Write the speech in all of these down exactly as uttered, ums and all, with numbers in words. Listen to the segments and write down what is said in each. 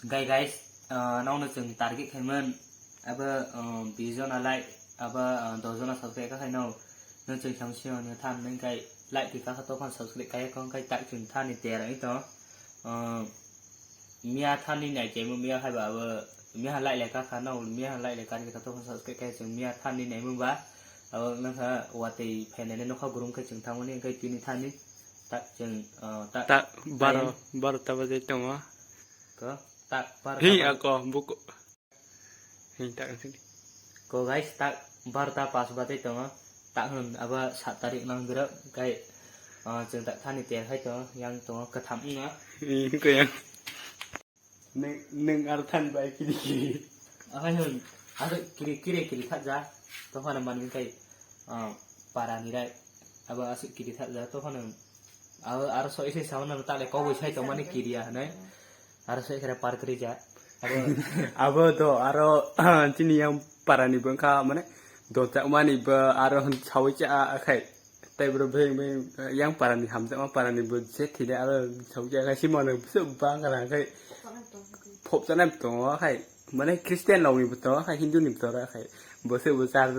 Gai guys, ah, nokno chwng target khaimon, abo, ah, bis jona like, abo, ah, dos jona subscribe ka khaino, no chwng samsio no tham nang kai like ti ka kha tokhan subscribe kaya kong kai tak chwng thani tera ito, ah, miya thani nai chemo miya hai ba abo miya hai like le ka kha no miya hai like le ka ni ka tokhan subscribe kaya chwng miya thani nai mo ba, abo nang kha watwi phainai nokha gurum kai chwng thangmani kai tini thani tak chwng, ah, tak Tak baro, time. Baro ta baje tongo. Ko, tak, bar Hi, kabar. Ako, buku. Hi, tak, sini. Ko, guys, tak, bar ta pas batai tongo. Tak, hmm, aba sat tarik nang dira, kai, ah, chwng tak thani ter hai tongo, yang tongo, katham wngna. Hi, ko yang. Neng, neng ar than bai kiri kiri. Ahai, hmm, aro kiri, kiri, kiri thak ja, to hana manwi kai, ah, para ni rai, aba asuk kiri thak ja, to hana Aro, aro so ese sauna no tale koboi sai tongmani kiriya hinui. Aro so ekre park rija. Abo, abo do aro chini yang parani bo wngkha mane dojakmani bo aro saui cha akhai. Tai bro beng beng yang parani hamjakma parani bo je thide aro saui cha akhai simano bwswk bang kana khai. Phobjanai tongo akhai. Mane Christian rokni bo tongo akhai, Hindu ni bo tongo akhai. Bwswk bo char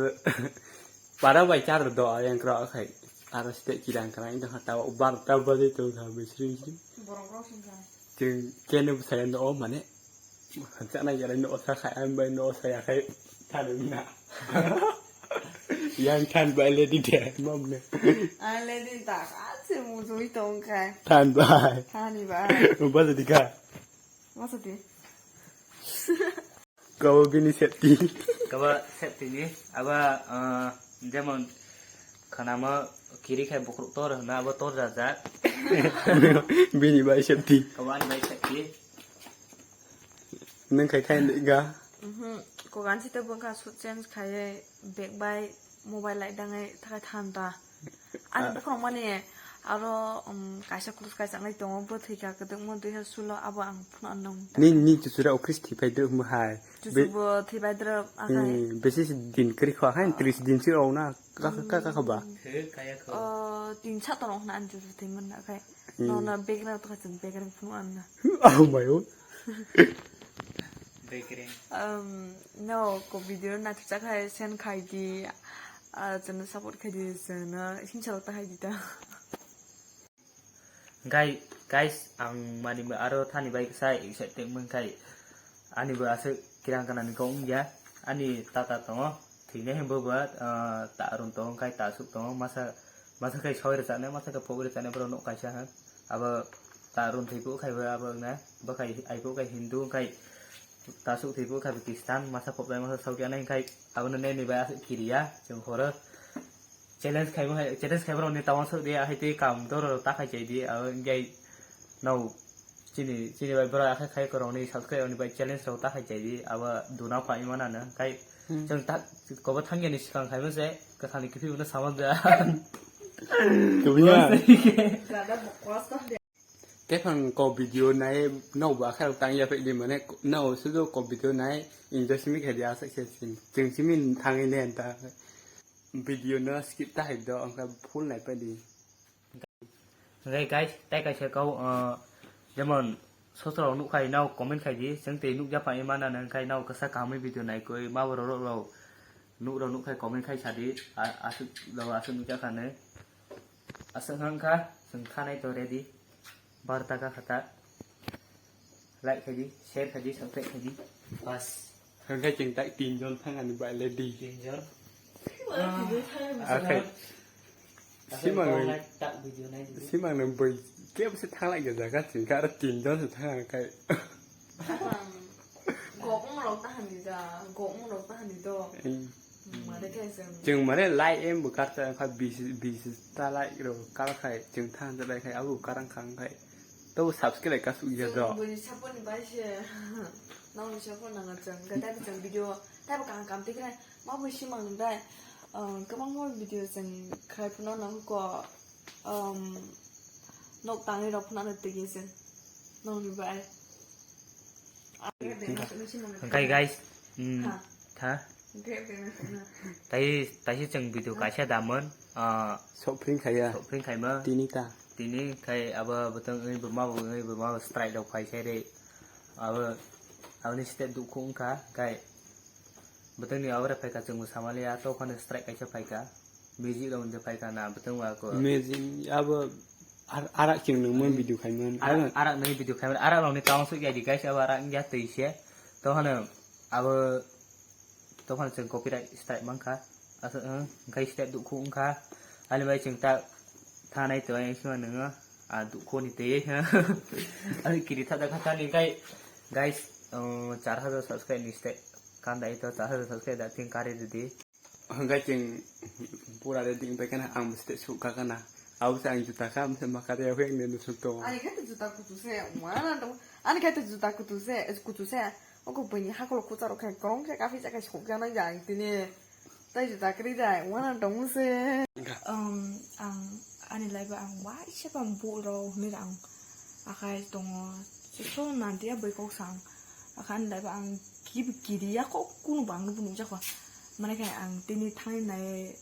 Para bai char do ayang kra khai. Aro site kirang kra inda hata o bar ta baje to kha bisri bisri. Borok rok sing kha. Chwng kene bwsai no o mane. Hansa na yara no sa khai am bai no sa ya khai. Than na. Yang than bai le di de mom ne. An le di ta ka se mu zui tong khai. Than bai. Thani bai. Baje di kha. Masa di. Kabo bini safety. Kabo safety ni. Abo, ah, jemon khanama kiri khai bukruk tor hwnna abo tor jajak. Bini bai safety. Kabo ani bai safety. Nung khai khai ga. Mhm. Kogan site bwkha suit change khai bag bai mobile light dangai thakai than ta. Ani bukhurok mani aro, um, kaisa kurus kaisa nai tongo, bo thwikha kwdwkma dui hazar sulo abo ang phano nung ta. Ni, ni chuchura office thwi phai dwk mo hai. Chuchu bo thwi bai dwk akhai. Eh, besi se din kwrwi kho hai, tris din se rw na ka, ka, ka, ka ba. He, kaya kho. Oh, tin sa tono hna ani chuchu thwi man akhai. Hmm. No, no, background to kha chwng background phano anna. Oh my god. Background. Um, no, ko video na chucha khai send khai di. Ah, chwngno support khai di, chwngno himsa ta khai di ta. Gai-, guys, ang mani aro thani bai kisa excited mung khai. Ani bo aswk kirang kana ni kok wngya. Ani tata tongo. Thwinai hwnba bo, ah, ta rwng tongo khai ta aswk tongo. Masa, masa khai soi rwchapnai, masa khai phok rwchapnai borok nuk kaisa hwn. Abo ta rwng thwi bo khai bo abo wngna. Bo khai ai bo khai Hindu khai ta aswk thwi bo khai bo Christian. Masa phok bai masa soi khe nai khai abo no nai ni bai aswk kiriya. Chwng horo. Challenge khaima hai, challenge khaima rokni tabang sok de, ahai tei kam doro ta khai chai di, abo wngkhe nao chini, chini bai borok akhai khai korokni subscribe rokni bai challenge rok ta khai chai di, abo duna phai mana no, khai Hmm. chwng ta, kobo thangya ni swkang khaima se, kwthang ni kiphilwi no sama da. Kwbangma. Tei phang ko video nai, nokbo akhai rok tang ya phai di mane, nao sudo ko video nai, enjoy simi khai di asa se chwng, chwng simi thangwi ne ta. Video no skip ta hai do, ang kha full nai pai di. Hwnkhe guys, tai kaisa kau, uh, jemon sosrok nuk khai nao comment khai di, chwng tei nuk ya phai mana nang khai nao kasa kaham video nai koi ma borok rok rok nuk rok nuk khai comment khai sa di, a-, aswk rok aswk nuk ya kha nai. Aswk hwnkha, chwng khanai to ready. Bar taka khata. Like khai di, share khai di, subscribe khai di. Bas. Hwnkhe chwng tak tin jon thang ani bai le di. Tin jon. Ah, okay. Aswk Simang kok nai tak video nai di. Simang nang bai kebo se thang lai jaga chwng ka aro tin jon se thang kai. Gok mung rok ta hani da, gok mung rok ta hani do. Eh. Mare khe chwng. Chwng mare lai em bo kar ta kha bis, bis ta lai ro kar khai chwng thang ta lai khai abo karang khang khai. To subscribe ka su ya do. Chwng bui support ni bai se. Nang ni support nang chwng. Ga tai chwng video tai bo kaham kam tikrai. Ma bui simang dai. Um, kwbangma video chwng khai phano nang ko, um, nok tangwi rok phano tigi chwng. Nokni bai. Hwnkhe guys, mm, Ha. tha. Hwnkhe beng na. Tai, taisi chwng video kaisa damon, ah, Sok pring khaya. Sok pring khaima. Tini ta. Tini khai abo bwtwng wngwi bo ma bo wngwi bo ma bo strike rok phai sai re. Abo, aboni step dukhu wngkha, kai. Bwtwngni abo re phaikha, chwngbo samaliya, to phano strike kaisa phaikha. Music rok hwnde phaikha na, bwtwng wa ko. Music abo ar-, arak chwng nungmani video khaimani. Arak, arak nungni video khaimani. Arak rokni kaung sui ya di, guys, abo arak wngya twi se. To phano abo, to phano chwng copyright strike mankha. Asa, eh, hwnkhe step dukhu wngkha. Ani bai chwng ta thanai to, eh, sima nungo. Ah, dukhu ni twi, eh. Ani kiri thada kha ni kai, guys, eh, char hajar subscribe ni step. Kanda ito char hajar subscribe da tin kari didi. Hwnkhe chwng pura ready wngpai kheno ang bwswte sukha khana. Abo se ang juta kha, amo se maka de hwng ne nusuk tongo. Ani khai to juta kutu se, wana to. Ani khai to juta kutu se, kutu se. Oko bini hakolo kucharo khai korong khe kaphijak khai sokjaknai ja ang tini. Tai juta kwrwi da, wana tongmo se. Um, ang ani life ang waisa pang buh rw hwnwi ang akhai tongo. Sisok nantiya bwkok sang. Akha ani life ang kibi kiriya kok kunu bang nukjakha. Mane khe ang tini thangwi nai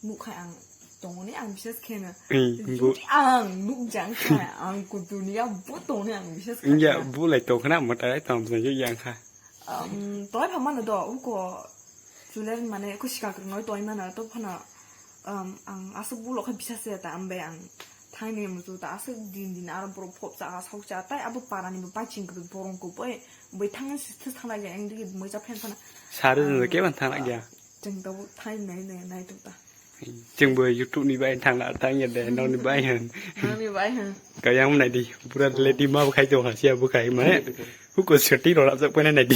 nukkha ang tongoni ang bises kheno. Hmm, bu- Jodi ang nukjang kha ang kutuniya bo tongoni ang bises kheno. India bu lai tongkhana motai tong yang kha. Um, toi pha mano do uko chuler mane ko sika kroi toi mano to phana. Um, ang aswk bulo khe bisa se ta ambe ang thaini mutu ta aswk din din aro borok phop cha aswk cha tai abo para ni bo paching ko borong ko boi boi thang si thang la ya ang digi moi cha phen phana. Sari no ke ban thang la ya. Chwng to thai nai nai nai to ta. Chwng bo YouTube ni bai thang la thang ya de no ni bai han. No ni bai han. Ka yang nai di pura lady ma khai to ha sia bo khai mane. Huko sirti rok rajak pena nai di.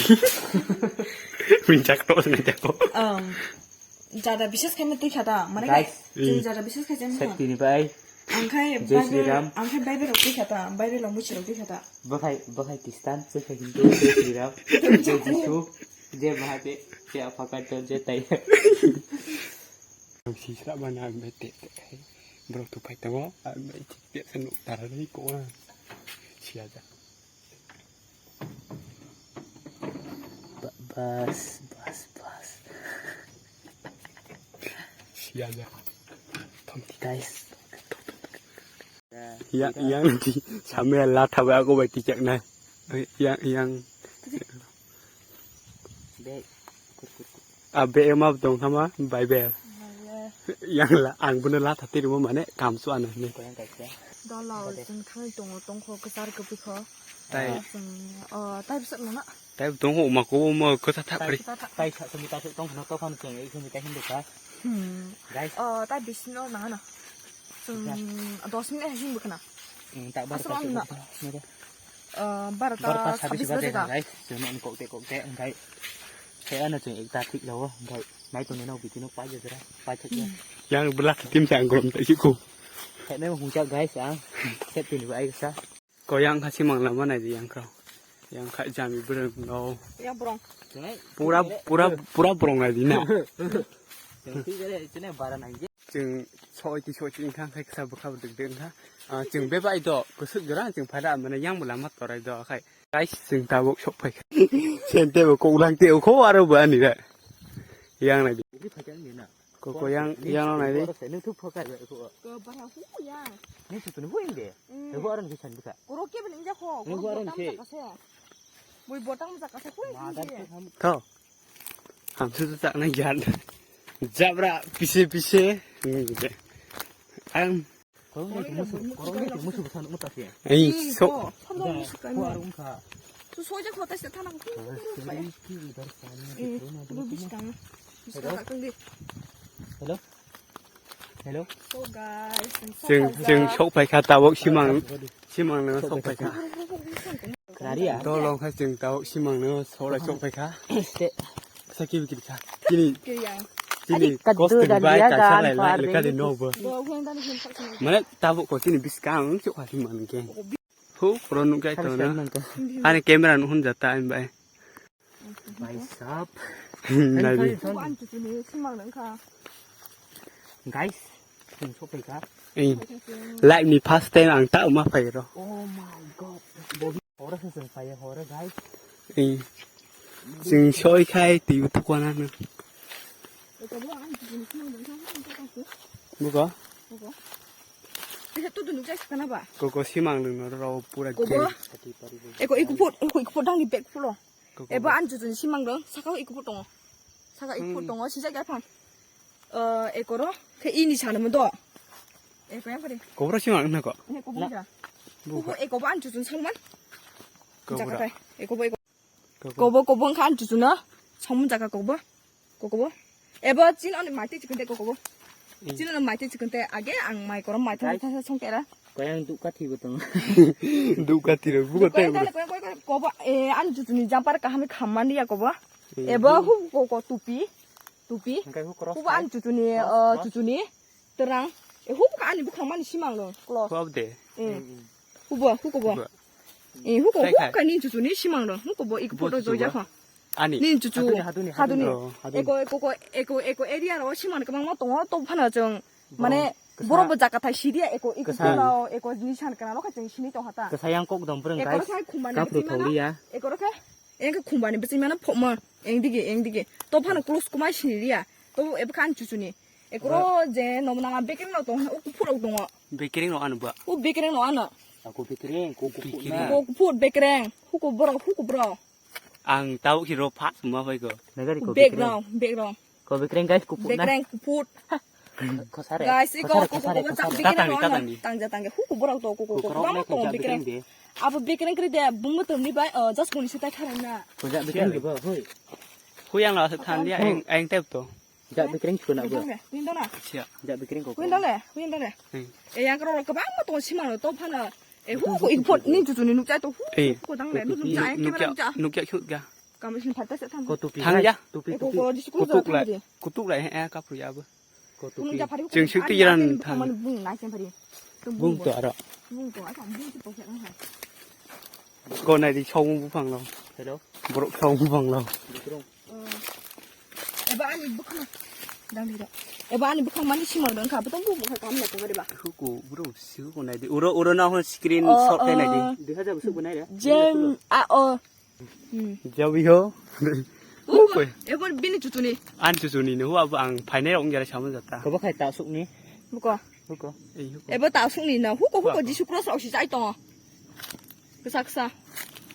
Minjak to nai jako. Um, jada bises khai twi khata mane. Guys, jada bises khai jam. Safety ni bai. Angkhai Jai Shri Bible, Ram. Angkhai Bible rok twi khata, Bible rok muchi rok twi khata. Bakhai, bakhai Kristan, bakhai Hindu, Jai Shri Ram, Jai Jisu, Jai Mahadev, Jai Apha Kaitor, Jai Tai. Ang sisra bana ang bete te khai. Borok tu phai tongo, ang bai tik te se nuk tara ri ko. Siaja. Ba-, bas, bas, bas. Siaja. Guys. Yang, yang di samya la thabai aku bai tijak nai. Yang, yang. Be, kur, kur, kur. Abe ema tong thama bai be. Yang la, ang bono la thati rimo mane kam su ano ne. Koyang kaisa. Dolo, jeng thangwi tongo, tongkho, kwchar, kwpwikho. Tai. Chwng, o, tai bwswk nana. Tai tong ho ma ko ma ko ta ta pri. Tai sa sumi ta tong no to phan chwng ei sumi ta hindu ka. Hmm. Guys. O, tai bisino nana. Chwng dos minute hai hindu kana. Hmm, ta bar ta. Aswk ang na. Barota sabis baje ka. Guys, chwng no kok te kok te ang guys. Khe ano chwng ekta thik lawo guys. Nai tong no bitino pai jera. Pai thik ya. Yang belak tim sa ang grom ta siko. Khe no hung cha guys ang. Khe tini bai sa. Ko yang kha simang lama nai di yang kha. Yang kha jami breng no. Yang brong. Pura, pura, pura brong nai di na. Chwng soi ti soi ti wngkha khai kisa bwkha bwdwk de wngkha. Ah, chwng bebai do kwswk jora chwng phaida mane yang bo lama torai do khai. Guys, chwng tabuk sok phai kha. Sente bo kok lang te kho aro bo ani ra. Yang nai di. Ko, ko yang, yang no nai di. Nung thuk phokai bai ko. Ko bara hu ya. Nung thuk hu inde. Ko aron ke san bika. Ko roke bin inja ko. Nung aron ke. Bui botang jaka se hui. Tho. Ham su su tak na yan. Jabra pise pise. Ang Korong dai musu, korong dai musu busan uta sia. Ei, so. Ko, samjak musu kai mo. Ko arung kha. Su soja kho tai se thana ko. Eh, lu biskang. Biskang ka kang di. Hello. Hello. Hello. So guys, chwng, chwng sok phai kha tabok simang, simang no sok phai kha. Khnaria? Dolong kha chwng tao simang no solai sok phai kha. Te. Saki bikir kha. Chini, chini kosting bai kaisa lai lai lekha de no bo. Mane tabo ko chini biskang chok kha simang ke. Ho, koro nuk kai to na. Ani camera nu hun jata an bai. Bai sap. Nai. Guys, chwng sok phai kha. Life ni first time ang ta ma phai ro. Oh my god. Horo se chwng phai horo guys. Chwng soi khai twi thukwana no. Buka? Buka. Bisa tu dunuk jai sakana ba. Koko simang dong no rao pura Kobo. Gel. Eko ikuput, eko ikuput dang di bag fulo. Koko. Eba an jutun simang dong, saka ikuput tongo. Saka ikuput Hmm. tongo, sijak ya phan. Eh, ekoro, ke ini sana mo do. Eko yang kare. Kobra simang na ko. Ini kobo Na. Ja. Buka. Kobo eko ba an jutun salman. Kobra. Jaka tai. Eko bo eko. Kobo. Kobo, kobo wngkha ang chuchuna. Songmung jaka kobo. Kokobo. Ebo chin oni maitwi chikonte kokobo. Hmm. Chin oni maitwi chikonte age ang mai korom maitwi Guys. Thasa songkera. Koyang dukha thibo tong. Dukha thiro, buko Koyang tei dale, koyang, koyang, koyang. Kobo, eh, ani chuchuni jumper kaham khammani ya kobo. Hmm. Ebo hu ko, ko tupi. Tupi. Hwnkhe hu cross Kobo khai. Ani chuchuni, Cross, eh, cross. Chuchuni. Terang. Eh, hubo ka ani bukhang mani simang lo. Close. Hubo de. Eh. Hubo, huko bo. Hubo. Eh, huko, Khai, huko khai. Ka ni chuchu ni simang lo. Huko bo, iko Bo photo chuchu joi ja ba? Kho. Ani. Ni chuchu. Haduni, haduni, Haduni. Haduni. Oh, haduni. Eko, eko, ko, eko, eko area ro simang kabang ma tongo, to phano chwng. Borok Mane, kasa. Borok bo jaka thai sidia, eko, eko Kasa. Photo, eko ni san kana lo kha chwng sini tong hata. Kasa yang kok dom phrwng, Eko guys. Ro khai khumani Kapru simana. Thauliya. Eko ro khe. Engkhe khumbani bwchwi mano phokma, engdigi, engdigi. To phano close kwmai sini riya. To ebo khan chuchuni. Ekro je nom nang bekereng no tong, o kuphur rok tongo. Bekereng no ano ba? O bekereng no ano. Ako bekereng, ko kuphur Bekereng. Na. Ko kuphur bekereng. Huko borok, huko bro. Ang tau hiro phat ma bai ko. Nagari ko Bek bekereng. Rong, bek rong. Ko bekereng guys, kuphur na. Bekereng kuphur. Khosare. Guys, iko Khosare, ko ko khosare, ko khosare. Tatang ni, tatang ni. Tangja tangja. Huku borok to ko ko ko. Ko korok Bang le to khojak bekereng. Bekereng de. Abo bekereng kri de bung mo tomni bai, oh, just kuni sitai tharang na. Khojak bekereng de ba, hoi. Hu yang la than dia, eng, eng tep to. Jak bekereng chuna Hu ba. Dong le, hu dong na. Sia. Jak bekereng ko. Hu dong le, hu dong le. Hmm. E yang kro ko bang mo to simano to phana. E hu ko ipot ni tu tu ni nuk chai to hu. Eh. Ko dang le nu nuk chai, Nuk, nuk ya, nuk ya khut ga. Kamu sini phatta se tham. Ko tupi Thang hai, ya. Tupi, Eko tupi. Ko di school Kutuk jor lai. Tham di. Kutuk lai, eh, kapru ya bo. Ko Kunung tupi. Japari Jeng ko sik ti ani yaran ani thang. Bukang mani bung nai sen pari. Bung to aro. Bung to asa bung si pokya nang hai. Ko nai di chong bufang lo. Hello. Borok chong bufang lo. Bikrong. Eba ani bukang. Dang di da. Eba ani bukang mani simang dong kha. Betong bung bukang kam na tong ba. Ko bro, si ko nai di. Uro, uro na ho screen Oh, shot te nai di. oh. Dui hajar busuk bo nai re. Jem a o. Hmm. Jawi ho. Uko, Uko. Ebo bini chuchuni. An chuchuni no, abo ang phainai rok wngya samo jata. Kobo khai ta sukni. Buko. Buko. Ei, huko. Ebo ta sukni na, huko, huko, Buko. Jisu cross rok si jai tongo. Kesa, kesa.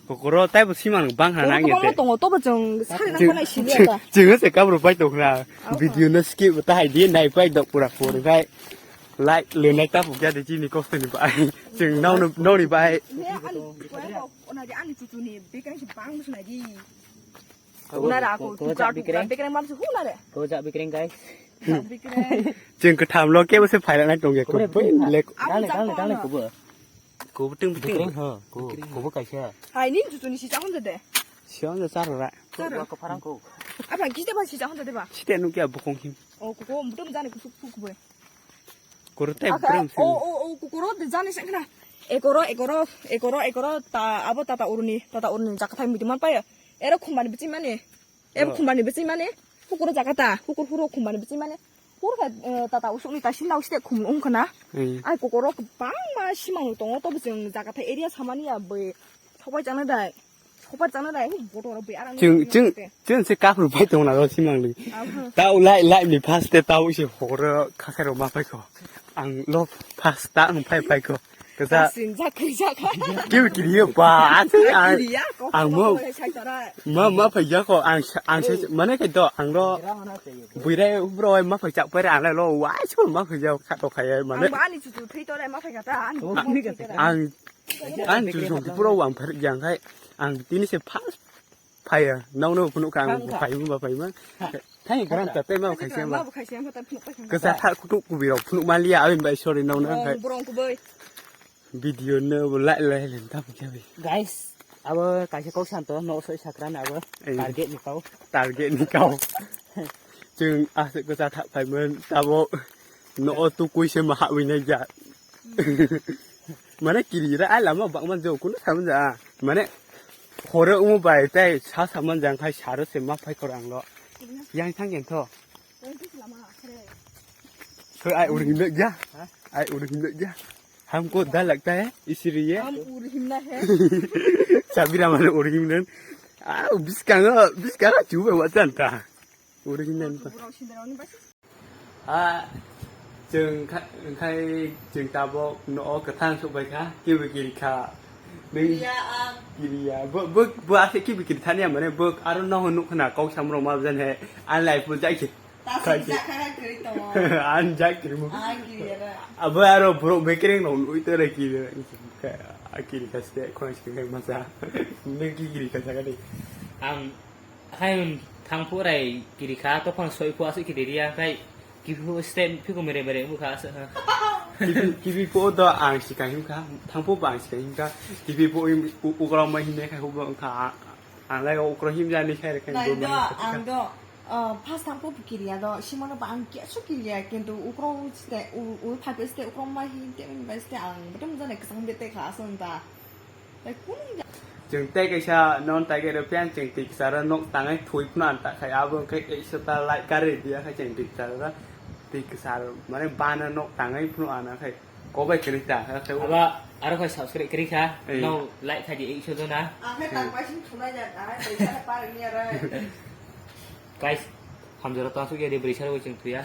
Kokoro tai bo simang bang hana Kokoro nang yete. Tongo, tobo chwng sari nang Chwng, panai si chwng, liya ta. Chwng se kabro pai tokna. Abo. Video no skip ta hai di nai pai dok pura pura khai. Like le nai ta pukya de chini kosto ni bai. Chwng nau no, nau ni bai. Ne ani, Ona di ani chuchu ni bekereng si bang musu nai di. Ko, Una ra ko, ko, ko tu ja ka tu bekereng. Bekereng mam su huna re. Ko ja bekereng, guys. Ja bekereng. Chwng kwtham lo kebo se phailak nai tongya ko. Kore bai bini lek. Dale, dale, dale, ko bo. Ko bwtwng bwtwng. Bekereng ho, ko, ko bo kaisa. Hai ni chuchu ni si chahon de. Siang de charo ra. Charo. Ko, ko pharang ko. Apa gide ba si chahon de ba. Site nukya bokong him. O ko ko bwtwng jani kusuk kusuk bo. Koro tei Aka, bwrwng o, sini. O, o, kukuro de jani sengkha. Ekoro, ekoro, ekoro, ekoro, ta, abo tata uruni, tata uruni jakathai muitu man payo. Ero khumbani biching mani. Ero Oh. Khumbani biching mani. Kukuro jakata, kukur huro khumbani biching mani. Hur kha, eh, tata usukni ta sinna usite khum ungkhana. Hmm. Ai kukuro bangma simang tongo to biching jakathai area samani ya boi. Sobai chana dai. Sobat chana dai, hu boto ro bui arang Chwng, ni chwng, te. Chwng se kaphru pai tong na ro simang li. Abo. Tau lai, lai ni first te tau se horo khakhe ro ma pai ko. Ang lo first ta ang pai pai ko. Kasa Sin ja kai ja ka. Kiu kiri yo ba, ase ang. Kiri ya, ko Ang ko mo. Ko sai tara. Ma, ma pai ja ko, ang, ang se, mane ke do, ang ro. Buirai bro ma pai chak pai ang lo, wa, so ma pai ja ka to khai mane. Ang ba ni chu chu thei to re ma pai ka ta, ani. Oh, thei ka ta. Ang Ang chu song pura wang phar yang khai ang tini se first phaya nau no phunu ka ang phai ba phai ma thai gram ta te ma khai se ma Kasa tha kutu ku biro phunu ma liya abin bai sorry nau na khai Borong ku bai. Video no bo lai lai len ta bu kya bi. Guys, abo kaisa kok santo no soi sakran abo Eh. Target ni kau. Target ni kau. Chwng aswk kwchak thak phaimani, tabuk no o tukui se ma habwi nai jak. Mane kiri ra ai lama bakman jo kunu saman ja. Mane horo umu bai tai sa saman jang khai saro se ma phai kor ang lo. Yang thang yang tho. Koi ai uri himlek ja. Ai uri himlek ja. Hamko da lagta hai, isiliye. Ham uri himna hai. Sabira mane uri himna. Ah, biskango, biskango chuba watan ta. Uri himna. Ah, Chwng kha-, khai chwng tabok no o kwthang sok bai kha, kibi kiri kha. Nwng Kiriya ang. Kiriya. Bo, bo, bo ase kibi kiri thani ya mane, bo aro no nuk khna kok samrok ma jan he. An life bo jai khe. Ta Khai sik se. Jakha kha kiri tongo. An jai kiri mo. Ang kiriya ra. Abo aro borok bekereng rok nui to re kiri. A kiri kha ste, khon se khe masa. Nwng ki kiri kha sakani. Ang Hai thangphu rai kiri kha, tophang soi phu aswk kiri riya, khai kiphilwi ste phikung mere mere wngkha aswk ha. Kiphilwi phu do ang sika himkha, thangphu bo ang sika himkha, kiphilwi phu u-, u-, ukro ma himya khai hubo wngkha, a-, ang lai ukro himya ni khai khai Nai bo do, ma himkha. Ang do, uh, first thangphu bo kiriya do, simano bo ang kesu kiriya, kintu ukro ste, u-, u-, thaphe ste ukro ma him te wngkha ste ang betum jane kwchang bete kha aswk da. Chwng tei kaisa non tiger fan chwng twi kwcharo nok tangwi thwi phano an ta khai abo khe ekso ta light kari diya khai chwng twi kwcharo twi kwcharo mane bana nok tangwi phano ana khai kobai kwrwi ta khai. Aba aro khai subscribe kwrwi kha. Ei. No like khai di ekso jona. Ang khe tang paising thunai jak, ang khe paisa khe parni aro. Guys, hamjaro ta suk ya de bwrwi saro chwng thuya.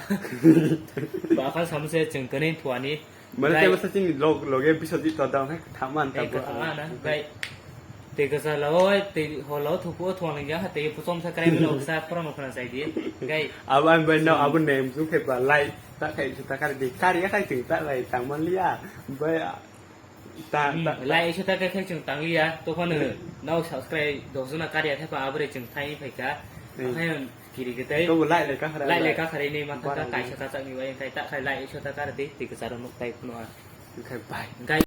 Ba kha samse chwng tani thuani. Mane Gai- tei bwsa chini log-, loge Biswajit to dang hai kwthangma ang Ei, tabuk. Kwthangma na, gai. Tei kwchalo, tei holo thupo thuang ya, tei puchom sa krai mino sa phoro no khna sai di. Gai. Abo ang bai no, Hmm. Abo nem su khe ba lai, ta khai su ta kar di, kar ya khai chwng ta lai tang man liya. Bai, ta, Hmm, ta, ta. Lai su ta khai khai chwng tang liya, to phano no subscribe dok jona kar ya khai pa abore chwng thai phai kha. Hmm. Khai Kiri kwtwi. Tobo lai lai kakhara Lai lai lai. Kakhara ni ma Bara thangkha ni. Kaisa kachak ni bai khai ta khai lai ekso ta kar di, twi kwcharo nuk tai phano a. Khai bai. Gai.